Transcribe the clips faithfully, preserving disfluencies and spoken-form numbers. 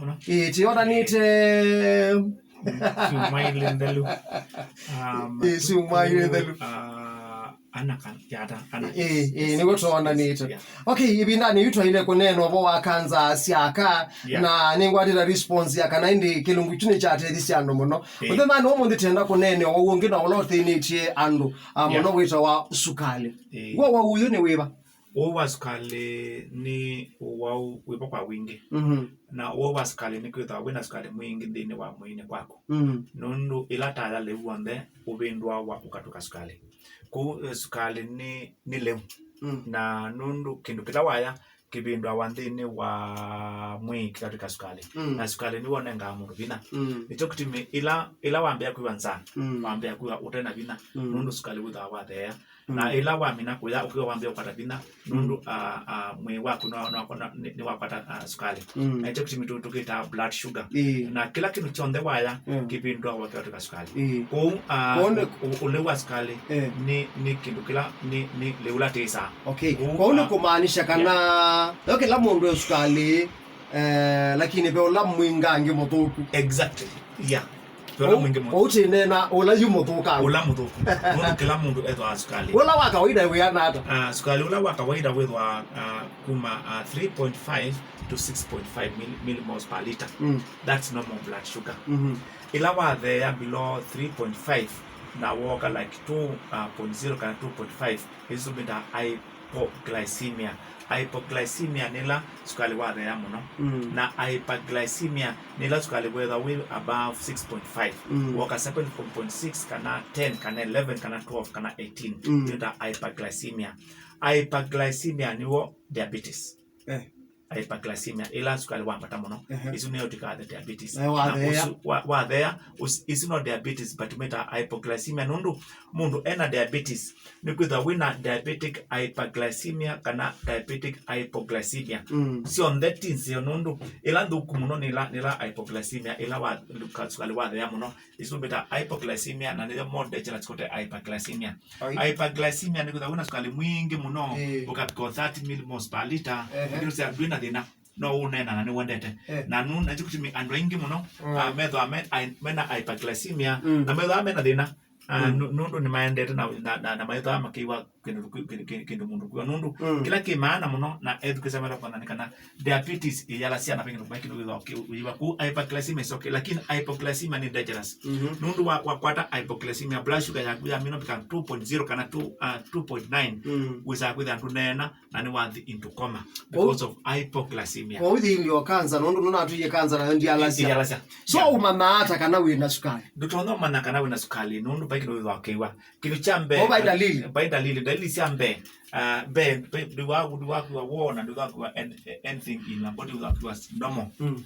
Ĩĩ, tĩonanĩte. Syumwa ilĩ nthelu. Um, Ĩĩ, syumwa ilĩ nthelu. Uh, ana kan-, yata, ana. Ĩĩ, ĩĩ, nĩw'o twonanĩte. Yeah. Okay, ĩvindanĩ yu twaile kũneena ũvoo wa kanza sya aka, yeah, na nĩngwatĩte response ya kana ĩndĩ kĩlungu kyu nĩkyatethisye andũ mũno. Ĩĩ. Mũthenyanĩ wa ũmũnthĩ tenda kũneena ũwau ũngĩ na ũla ũthĩnĩtye andũ, ah, mũno, yeah, wĩtawa sukalĩ. Ĩĩ. W'o ũwau ũyũ nĩ wĩva? Ũwau wa sukalĩ nĩ ũwau wĩvo kwa wingĩ. Mhm. Na ũwau wa sukalĩ nĩ kwĩthĩwa wĩna sukalĩ mwingĩ nthĩnĩ wa mwĩĩnĩ kwaku. Mm. Nũndũ ĩla taya lĩu w'onthe ũvĩndũawa ũkatw'ĩka sukalĩ. Kwoou, eh, sukalĩ nĩ, nĩ lĩu. Mm. Na nũndũ kĩndũ kĩla waya kĩvĩndũawa nthĩnĩ wa mwĩĩ kĩkatw'ĩka sukalĩ. Mm. Na sukalĩ nĩw'o ũnengaa mũndũ vinya. Mm. Nĩkyo kĩtumi ĩla, ĩla wambĩa kwĩw'a nzaa, mm, wambĩa kwĩw'a ũte na vinya, mm, nũndũ sukalĩ wĩthĩawa watheea. Mm. Na ĩla wamina kũya, ũkĩwa wambĩa ũkwata vinya, nũndũ, mm, ah, ah, mwĩĩ waku nĩ wa-, nĩ wa-, nĩ-, nĩwakwata, ah, sukalĩ. Mm. Na nĩkyo kĩtumi tũ-, tũkĩtaa blood sugar. Ĩĩ. Na kĩla kĩndũ kyonthe waya, mm, kĩvĩndũawa kĩkatw'ĩka sukalĩ. Ĩĩ. Kwoou, ah, kwoou nĩ ũ-, ũ-, ũlĩu wa sukalĩ, eh, nĩ, nĩ kĩndũ kĩla nĩ, nĩ lĩu ũla tĩsaa. Okay. Kwoou, kwoou nĩ, ah, kũmaanisha kana, yeah, yo kĩla mũndũ e sukalĩ, eh, lakini ve ũla mwingangĩ mũthũku. Exactly. Yeah. Ve ũla mwingĩ mũthũku. Kwoou tĩneena ũla yu mũthũkangu. Ũla mũthũku. Nũndũ kĩla mũndũ ethĩawa sukalĩ. Ũla wa kawaida wĩana ata? Ah, sukalĩ ũla wa kawaida wĩthĩawa, ah, kuma, ah, three point five to six point five mil-, millimoles per liter. Mm. That's normal blood sugar. Mhm. Ĩla watheea below three point five na wooka like two, uh, point zero kana two point five, ĩsu tũmĩtaa hypoglycemia. Hypoglycemia nĩ ĩla sukalĩ watheea mũno. Mm. Na hyperglycemia nĩ ĩla sukalĩ wethwa wĩ above six point five. Mm. Wooka seven point six kana ten kana eleven kana twelve kana eighteen. Mm. Tũmĩtaa hyperglycemia. Hyperglycemia nĩw'o diabetes. Eh. Hyperglycemia, ĩla sukalĩ wambata mũno. Ehe. Ĩsu nĩyo twĩkaa the diabetes. Eh, na watheea. Ũsu, wa-, watheea, ũs-, ĩsu no diabetes, but tũmĩtaa hypoglycemia. Nũndũ mũndũ ena diabetes, nĩkwĩthĩwa wĩna diabetic hyperglycemia kana diabetic hypoglycemia. Mm. Syonthe ti nzeo, nũndũ ĩla nthũku mũno nĩ ĩla, nĩ ĩla hypoglycemia, ĩla wa-, ka-, sukalĩ watheea mũno. Ĩsu tũmĩtaa hypoglycemia, na nĩyo more dangerous kũte hyperglycemia. Ai. Hyperglycemia nĩ kwĩthĩwa wĩna sukalĩ mwingĩ mũno, ĩĩ, ũkavika o thirty millimoles per liter, ehe, lakini ũsĩa ndwĩna thĩna, no ũneena na nĩwendete. Eh. Na nũ-, na nĩkyo kĩtumi andũ aingĩ mũno, mm, ah, methĩawa me-, ai-, mena hyperglycemia, mm, na methĩawa mena thĩna, ah, mm, nũ-, nũndũ nĩmaendete na, na, na, na methĩawa makĩw'a kĩndũ, kĩndũ, kĩndũ, kĩndũ mũndũ kwĩw'a. Nũndũ, mm, kĩla kĩ maana mũno na ethukĩĩsya methĩawa kwona nĩ kana diabetes ĩyalasya na ve kĩndũ kĩmwe kĩndũ wĩthĩawa ũkĩ-, ũyĩw'a. Kwoou hyperglycemia is okay, lakini hypoglycemia nĩ dangerous. Mhm. Nũndũ wa, wakwata hypoglycemia, blood sugar yaku yamina mpaka two point zero kana two, uh, two point nine, mm, wĩsaa kwĩthĩa ndũneena na nĩwathi into coma because of hypoglycemia. Kwoou thĩinĩ wa kanza, nũndũ nũnatwĩie kanza nayo ndialasya. Ndialasya. So, yeah, ũmanyaa ata kana wĩna sukalĩ? Ndũtonya ũmanya kana wĩna sukalĩ, nũndũ vai kĩndũ wĩthĩawa ũkĩw'a. Kĩndũ kya mbee, oh, vai dalili. Vai dalili, dalili sya mbee. Ah, mbee, mbee, ndũwa-, ndũwakwĩw'a woo na ndũwakwĩw'a an-, anything in your body, ũthakwĩw'a normal. Mm.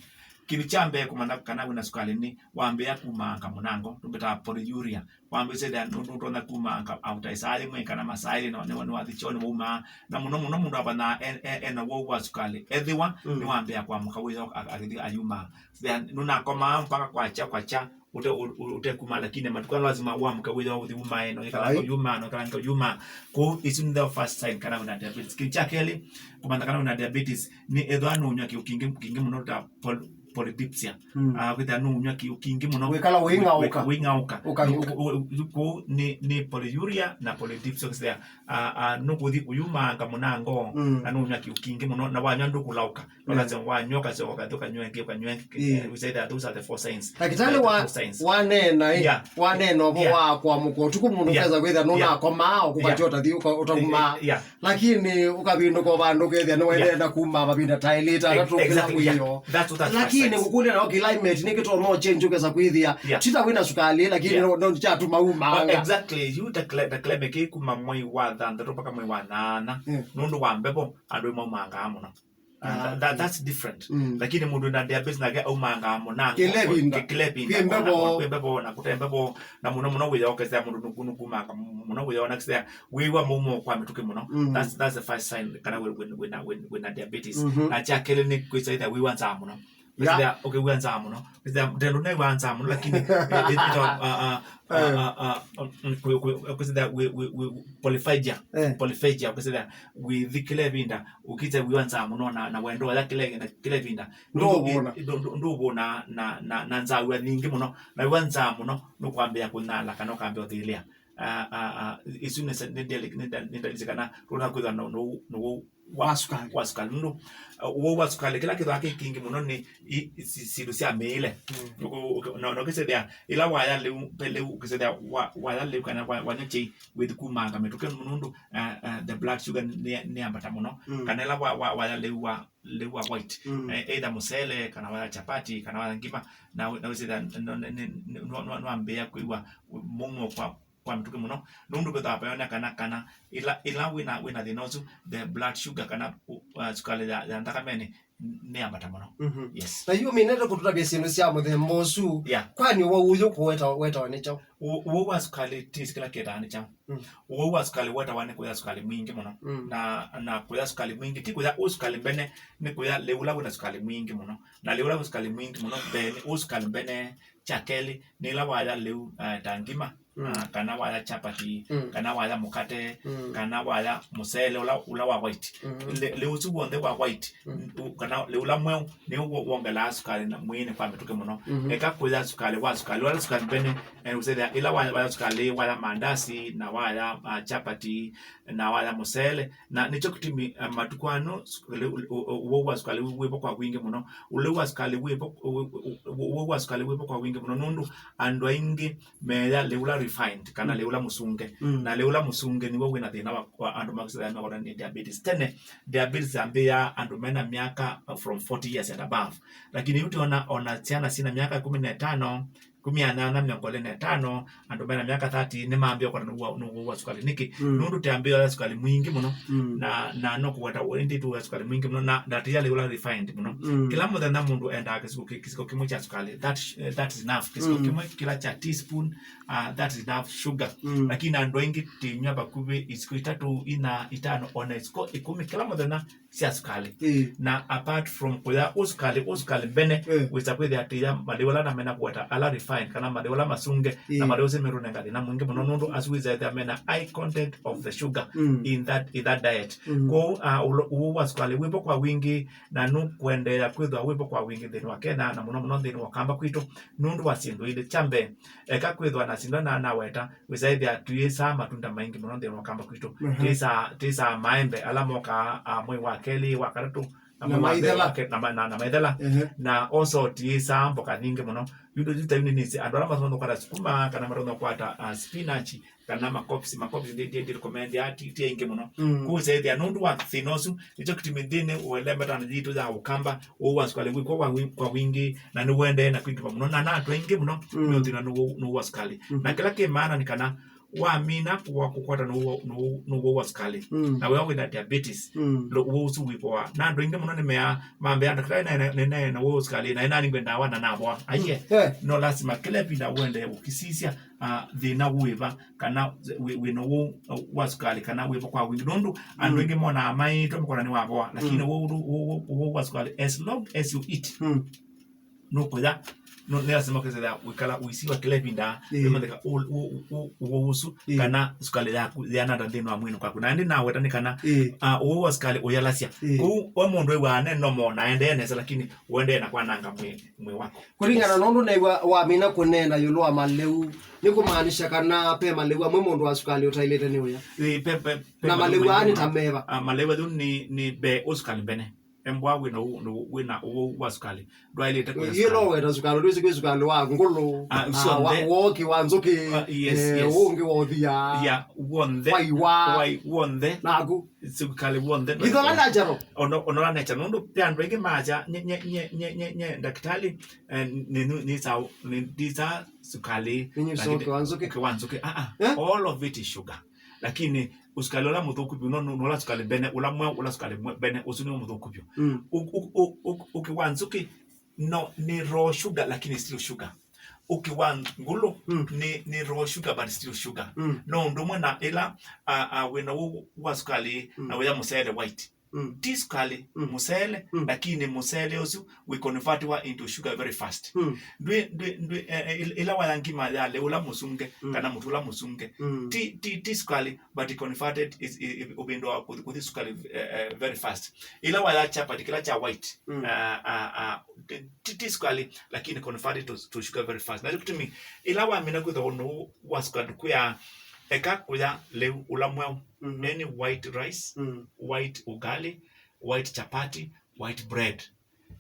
Kĩndũ kya mbee kũmanya kana wĩna sukalĩ nĩ wambĩĩa kumanga mũnango, tũmĩtaa polyuria. Wambĩĩsya nũ-, nũtonya kumanga after ĩsaa yĩmwe kana masaa elĩ, na nĩ, nĩwathi kyoonĩ waumaa. Na mũno mũno mũndũ avanyaa e-, e-, ena woo wa sukalĩ. Ethĩwa, mm, nĩwambĩĩa kũamũka wĩoo a-, akĩthi ayumaa. Then nũnakomaa mpaka kwakya, kwakya, ũte, ũ-, ũ-, ũtekuma, lakini matukũ aa lazima ũamũke wĩoo ũthi umae, na ũikalanga, ai, ũyumaa, na ũikalanga ũyumaa. Kwoou, isu nĩ the first sign kana wĩna diabetes. Kĩndũ kya kelĩ, kũmanya kana wĩna diabetes, nĩ ethĩwa nũũnyw'a kĩw'ũ kingĩ, kĩngĩ mũno ta pol-, polydipsia. Mm. Ah, kwĩthĩa nũũnyw'a kĩw'ũ kingĩ mũno. Wĩkala ũing'aũka. Wĩ-, wĩing'aũka. Ũka-, nũ-, ũ-, ũ-, kwoou nĩ, nĩ polyuria na polydipsia, ũkĩsĩa, ah, ah, nũkũthi ũyumanga mũnango, mm, na nũũnyw'a kĩw'ũ kingĩ mũno, na wanyw'a ndũkũlaũka. No, mm, lazima wanyw'a, ũkasyoka ũkathi ũkanyw'a ĩngĩ, ũkanyw'a ĩngĩ, yeah, eh, we say that those are the four signs. Ndakĩtalĩ, the, the wa-, four signs. Waneena, eh, yeah, waneena ũvoo, yeah, wa kũamũka ũtukũ mũndũ, yeah, ũkesa kwĩthĩa, yeah, nũnakomaa, ũkũkatya, yeah, ũtathi ũka-, ũtauma. Eh, eh, yeah. Lakini ũkavĩndũka vandũ ũkethĩa nĩwaendeea, yeah, kuma mavinda ta elĩ, ĩtandatũ, ex-, exactly, yeah, wĩoo. That's what, that's what. Lakini ngũkũlya nao climate nĩ kĩtonya change ũkesa kwĩthĩa. Yeah. Ti ta wĩna sukalĩ, lakini, yeah, no, no kyatuma umanga. Oh, exactly. You the cli-, the climate kĩ kuma mwei wa thanthatũ mpaka mwei wa nyanya. Yeah. Nũndũ wa mbevo, andũ maumangaa mũno. Ah, that, that, okay, that's different. Mm. Lakini mũndũ na diabetes nake aumanga mũnango. Kĩla ĩvinda. Kĩ-, kĩla ĩvinda. Kwĩ mbevo. Kwĩ mbevo na kũte mbevo, na mũno mũno wĩoo ũkesea mũndũ nũku-, nũkumanga mũno wĩoo na kĩsea wĩw'a mũumo kwa mĩtũkĩ mũno. Mm. That's, that's the first sign kana wĩ, wĩ, wĩna, wĩ, wĩna diabetes. Mm-hmm. Na kya kelĩ nĩ kwĩsa ĩtha wĩw'a nzaa mũno. Ũkĩsĩthĩa ũkĩw'a nzaa mũno. Ũkĩsĩthĩa ndendũ new'a nzaa mũno, lakini ĩtawa, ah, ah, ah, ah, ah, mm, kũ- kũ- ũkĩsĩthĩa wĩ- wĩ- wĩ- polyphagia. Eh. Polyphagia, ũkĩsĩthĩa wĩthi kĩla ĩvinda, ũkĩsĩthĩa wĩwa nzaa mũno na, na wendo ya kĩla, na kĩla ĩvinda. Ndũũvũna. Ndũ- ndũ- ndũũvũna na, na, na nzaa wĩwa nyingĩ mũno, na wĩwa nzaa mũno, nũkwambĩa kũnyala kana ũkambĩa ũthĩlĩa. Ah, ah, ah, isu nĩ nĩ ndalĩ- nĩ nda- nĩ ndalĩsĩ kana rũna kwĩthwa na ũwau wa, wa sukali. Wa sukali. Nũndũ, uh, ũwau wa sukali, kĩla kĩthwa kĩ kingĩ mũno nĩ i- i- si- syĩndũ sya mĩĩle. Mm. Ũkũ- ũkũ- na- na ũkĩsĩthĩa ĩla waya lĩu, pe lĩu, ũkĩsĩthĩa wa- waya lĩu kana wa- wanywa kyei, wĩthi kumanga mĩtũkĩ nũndũ, uh, uh, the blood sugar nĩ- nĩyambata mũno. Mm. Kana ĩla wa- wa- waya lĩu wa- lĩu wa white. Mm. Eh, either mũsele, kana waya chapati, kana waya ngima, na na wĩsĩthĩa nĩwambĩĩa kwĩw'a mũumo kwa kwa mĩtũkĩ mũno, nũndũ vethĩwa vayonekana kana ĩla, ĩla wĩna, wĩna thĩna ũsu, the blood sugar kana, uh, sukali ya, ya nthakamenĩ nĩyambata mũno. Mhm. Yes. Na yu minete kũtũtavya syĩndũ sya mũthemba ũsu, yeah, kwani ũwau ũyũ kũwetawa, wetawa nĩ kyaũ? Ũ- ũwau wa sukali ti kĩla kĩetawa nĩ kyaũ. Mm. Ũwau wa sukali wetawa nĩ kũya sukali mwingĩ mũno. Mm. Na, na kũya sukali mwingĩ ti kũya ũ sukali mbene, nĩ kũya lĩu ũla wĩna sukali mwingĩ mũno. Na lĩu ũla wĩ sukali mwingĩ mũno mbee nĩ ũ sukali mbene. Kya kelĩ, nĩ ĩla waya lĩu, eh, ta ngima, mm, ah, kana waya chapati, mm, kana waya mũkate, mm, kana waya mũsele ũla, ũla wa white. Mm. Lĩ- lĩu ũsu w'onthe wa white, mm, u- kana lĩu ũla mweũ, nĩ wongelaa sukali na mwĩĩnĩ kwa mĩtũkĩ mũno. Mm-hmm. Eka kũya sukali wa sukali, wala sukali mbene, eh, ũsethĩa ĩla waya, waya sukali, waya mandasi, na waya, ah, chapati, na waya mũsele. Na nĩkyo kĩtumi, eh, matukũ ano, sukali- ũ- ũ- ũwau wa sukali wĩvo kwa wingĩ mũno. Ũleu wa sukali wĩvo, ũ- ũ- ũ- ũwau wa sukali wĩvo kwa wingĩ mũno, nũndũ andũ aingĩ meya lĩu ũla refined, kana, mm, lĩu ũla mũsunge. Mm. Na lĩu ũla mũsunge nĩw'o wĩna thĩna wa, wa andũ makĩsĩthĩa makona nĩ diabetes. Tene, diabetes yambĩĩa andũ mena myaka, uh, from forty years and above. Lakini yu tũona ona syana syĩna myaka ĩkũmi na ĩtano, ĩkũmi na nyanya, mĩongo ĩlĩ na ĩtano, andũ mena myaka thirty nĩmambĩĩa kũkwatwa nĩ ũwau, nĩ ũwau wa sukali. Nĩkĩ? Mm. Nũndũ tũambĩĩa sukali mwingĩ mũno. Mm. Na, na no kũweta ĩndĩ tũwĩa sukali mwingĩ mũno, na, na tũya lĩu ũla refined mũno. Mm. Kĩla mũthenya mũndũ endaa kĩsiko kĩ- kĩsiko kĩmwe kya sukali. That, eh, that is enough. Kĩsiko, mm, kĩmwe kĩla kya teaspoon, uh, that is enough sugar. Mm. Lakini andũ aingĩ tũinyw'a vakuvĩ isiko itatũ, ina, itano, ona isiko ĩkũmi kĩla mũthenya sya sukali. Ĩĩ. Na apart from kũya ũsukali, ũsukali mbene, ĩĩ, wĩsa kwĩthĩa atĩ ya malĩu ala namena kũweta ala refined, kana malĩu ala masunge, na, ĩĩ, malĩu asu metũnenga thĩna mwingĩ mũno, nũndũ asu wĩsa ethĩa mena high content of the sugar, mm, in that, in that diet. Mm. Kwoou, ah, ũlo- ũwau wa sukali wĩvo kwa wingĩ, na nũkũendeea kwĩthwa wĩvo kwa wingĩ nthĩnĩ wa Kenya, na mũno mũno nthĩnĩ wa Ũkamba kwitũ, nũndũ wa syĩndũ ilĩ. Kya mbee, eka kwĩthwa na syĩndũ na naweta, wĩsa ethĩa tũyĩsaa matunda maingĩ mũno nthĩnĩ wa Ũkamba kwitũ. Mhm. Tũyĩsaa, tũyĩsaa maembe ala mokaa, ah, mwei wa kelĩ, wa katatũ, na, na mwei wa mbee, maithela, wa ke- na ma- na- na maithela. Ehe. Na also tũyĩsaa mboka nyingĩ mũno. Yu yu ta yu nĩnĩsĩ andũ ala matonya kũkwata sukuma, kana matonya kũkwata, ah, spinach, kana makopsi, makopsi ndi- ndi- ndi recommend ya ti- ti aingĩ mũno. Mm. Kwoou wĩsa ethĩa nũndũ wa thĩna ũsu, nĩkyo kĩtumi nthĩnĩ wa ĩlembatano yitũ ya Ũkamba, ũwau wa sukali wĩkw'o kwa wi- kwa wingĩ, na nĩwendee na kwingĩva mũno, na na andũ aingĩ mũno, mm, nĩ ũthĩna nĩ ũwau- nĩ ũwau wa sukali. Mhm. Na kĩla kĩ maana nĩ kana wamina kũwa kũkwata nĩ ũwau- nĩ ũwau- nĩ ũwau wa sukali, mm, na wĩa wĩna diabetes, mm, lo- ũwau ũsu wĩvoa. Na andũ aingĩ mũno nĩmeaa mambĩa ndakĩtalĩ, nene nene na ũwau wa sukali, na ĩna nĩngwe ndawa na navoa. Aiye, mm, eh, no lasima kĩla ĩvinda wendee ũkĩsisya, ah, thĩna wĩva, kana wĩ- wĩna ũwau wa sukali, kana wĩvo kwa wingĩ. Nũndũ andũ, mm, aingĩ monaa maĩtwe makona nĩwavoa, lakini, mm, ũwau ũndũ- ũwau ũwau wa sukali, as long as you eat, mm, nũkũya, nũ- nĩ lasima ũkĩsĩthĩa wĩkala ũisiwa kĩla ĩvinda, ĩĩ, wĩmathĩka ũ- ũ- ũ- ũwau ũsu, ĩĩ, kana sukali yaku yanata nthĩnĩ wa mwĩĩ kwaku. Na ĩndĩ naweta nĩ kana, ĩĩ, ah, ũwau wa sukali ũyalasya. Ĩĩ. Kwoou we mũndũ ew'aa ne normal na aendee nesa, lakini ũendee na kwananga mwĩĩ, mwĩĩ waku. Kũlingana, yes, na ũndũ neew'a wamina kũneena ĩũlũ wa malĩu, nĩ kũmaanisya kana ve malĩu amwe mũndũ wa sukali ũtaĩlĩte nĩ ũya. Ĩĩ, ve- ve- ve na malĩu aa nĩ ta meva? Ah, malĩu asu nĩ, nĩ ve ũsukali mbene. Embwa wĩna ũ- nũ- wĩna ũwau wa sukali. Ndwaĩlĩte kũya ĩĩ, sukali. No weta sukali, ndwĩsĩ kwĩ sukali wa ngũlũ, ah, ah, wa- w'oki wa nzũkĩ. Ah, yes, eh, yes. Ũngĩ wa ũthia. Ya, w'onthe. Wai wa. Wai w'onthe. Naku. Sukali w'onthe. Itho la natural. Ono, ono la natural. Nũndũ pe andũ aingĩ maasya, nye, nye, nye, nye, nye, nye, ndakĩtalĩ, eh, nĩ- nĩ- nĩ sawa, nĩ- ndisa sukali. Nĩ nyusa, lakini ũkĩ wa nzũkĩ. Ũkĩ wa nzũkĩ. Ah, ah. Eh? All of it is sugar. Lakini ũsukali ũla mũthũku vyũ no- no- nũla sukali mbene, ũla mweũ, ũla sukali mwe- mbene, ũsu nĩw'o mũthũku vyũ. Mm. Ũ- ũ- ũ- ũ- ũkĩ wa nzũkĩ, no, nĩ raw sugar, lakini still sugar. Ũkĩ wa ngũlũ, mm, nĩ, nĩ raw sugar, but still sugar. Mm. No ũndũ ũmwe na ĩla, a- a- wĩna ũwau wa sukali, mm, na wĩya mũsele white. Mm. Ti sukali, mm, mũsele, mm, lakini mũsele ũsu we convertiwa into sugar very fast. Mm. Ndwĩ, ndwĩ, ndwĩ, eh, eh, il-, ĩla waya ngima ya lĩu ũla mũsunge, mm, kana mũtu ũla mũsunge, mm, ti, ti, ti sukali, but it converted is, i, i, ũvĩndũa kũthi, kũthi sukali, eh, eh, very fast. Ĩla waya chapati, kĩla kya white, mm, ah, ah, ah, ti, ti sukali, lakini converted to, to sugar very fast. Na kĩtumi, ĩla wamina kwĩthwa ũndũ wa sukali kũya, eka kũya lĩu ũla mweũ, mm, any white rice, mm, white ugali, white chapati, white bread.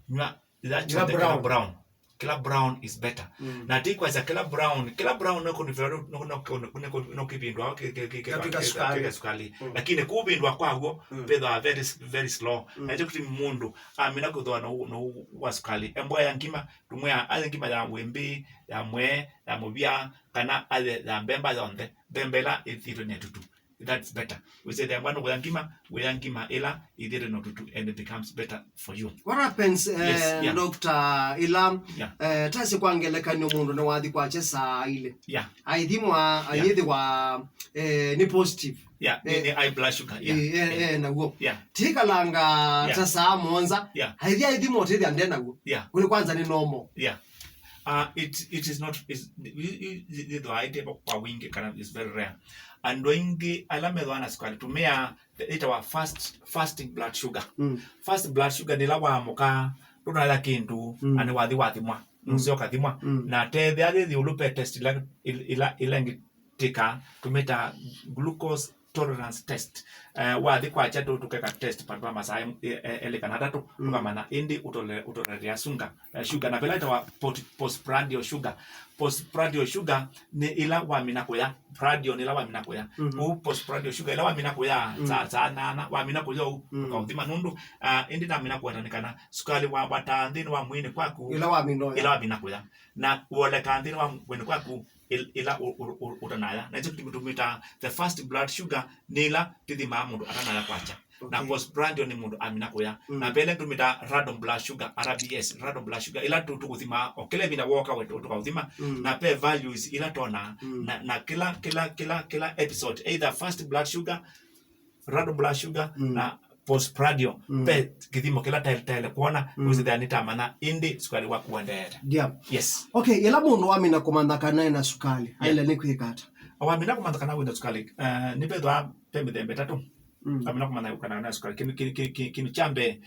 Nywa ila kĩla brown. Brown. Kĩla brown is better. Mm. Na ti kwasya kĩla brown, kĩla brown no kũnifira, no, no, no, no kĩvindwa kĩ, kĩ, kĩ, kĩ, kĩka sukali. Mm. Lakini kũvindwa kwaw'o, mm, vethwa very, very slow. Mm. Na hicho kitu mũndũ amina kũthwa no, no wa sukali. Emboya ngima, tumwĩa aye ngima ya wĩmbĩ, ya mwee, ya mũvya, kana aye ya mbemba yonthe. Mbemba ĩla ĩthitwe nĩ tutu. That's better. Wĩsethĩa mbwana kũya ngima, wĩya ngima ĩla ĩthĩte na ũtutu and it becomes better for you. What happens, eh, yes, yeah, doctor, ĩla, yeah, eh, tasi kwa ngelekany'o mũndũ nĩwathi kwakya saa ilĩ? Yeah. Aithimwa, yeah, ayĩthĩwa, eh, nĩ positive. Yeah, nĩ, eh, nĩ high blood sugar, yeah, eh, eh, yeah, eh, naw'o. Yeah. Tikalanga, yeah, ta saa mũonza. Yeah. Aithi aithimwa ũtĩthya nde naw'o. Yeah. Kũlĩ kwanza nĩ normal. Yeah. Uh, it, it is not, is, yĩthĩwa ĩte kwa wingĩ kana is very rare. Andũ aingĩ ala methĩwa na sukali tumĩa the, ĩtawa fast, fasting blood sugar. Mm. Fast blood sugar nĩ ĩla waamũka, ndũnaya kĩndũ, mm, na nĩwathi wathimwa. Mm. Nũseo kathimwa. Mm. Na tethĩa yĩthi ũlũpe test ila, ila, ila, ila ĩngĩtĩka, tũmĩta glucose tolerance test. Eh, wathi kwakya tũ, tũkeka test vandũ va masaa em-, e-, e-, elĩ kana atatũ, mm, tũkamanya ĩndĩ ũtole-, ũtolerea sunga, eh, sugar. Na vela ĩtawa pot-, postprandial sugar. Postprandial sugar nĩ ĩla wamina kũya. Prandial nĩ ĩla wamina kũya. Mhm. Ũu postprandial sugar ĩla wamina kũya, mm, saa, saa nana, wamina kũya ũu, mm, ũkaũthima nũndũ, ah, ĩndĩ namina kũwetanĩ kana sukali wambata nthĩnĩ wa mwĩĩnĩ kwaku ĩla wamina ũya. Ĩla wamina kũya. Na woleka nthĩnĩ wa mwĩĩnĩ kwaku, ĩl-, ĩla ũ-, ũ-, ũ-, ũtanaya. Na ĩkyo kĩtumi tũmĩtaa the fast blood sugar nĩ ĩla tũthimaa mũndũ atanaya kwakya. Na, okay, postprandial nĩ mũndũ amina kũya. Mm. Na vela tũmĩtaa random blood sugar, R B S, random blood sugar, ĩla tũ-, tũkũthimaa o kĩla ĩvinda wooka wetu tũkaũthima. Mm. Na ve values ĩla tonaa. Mm. Na, na kĩla, kĩla, kĩla, kĩla episode, either fast blood sugar, random blood sugar, mm, na postprandial, mm, ve kĩthimo kĩla taele, taele kwona, mm, wĩsĩthĩa nĩtamanya ĩndĩ sukali waku ũendeete. Yeah. Yes. Okay, ĩla mũndũ wamina kũmanya kana ena sukali, yeah, aĩle nĩ kwĩka ata? Wamina kũmanya kana wĩna sukali, eh, nĩvethwa ve mĩthemba ĩtatũ. Mm. Wamina kũmanya kana wĩna sukali. Kĩndũ, kĩ-, kĩ-, kĩ-, kĩndũ kya mbee,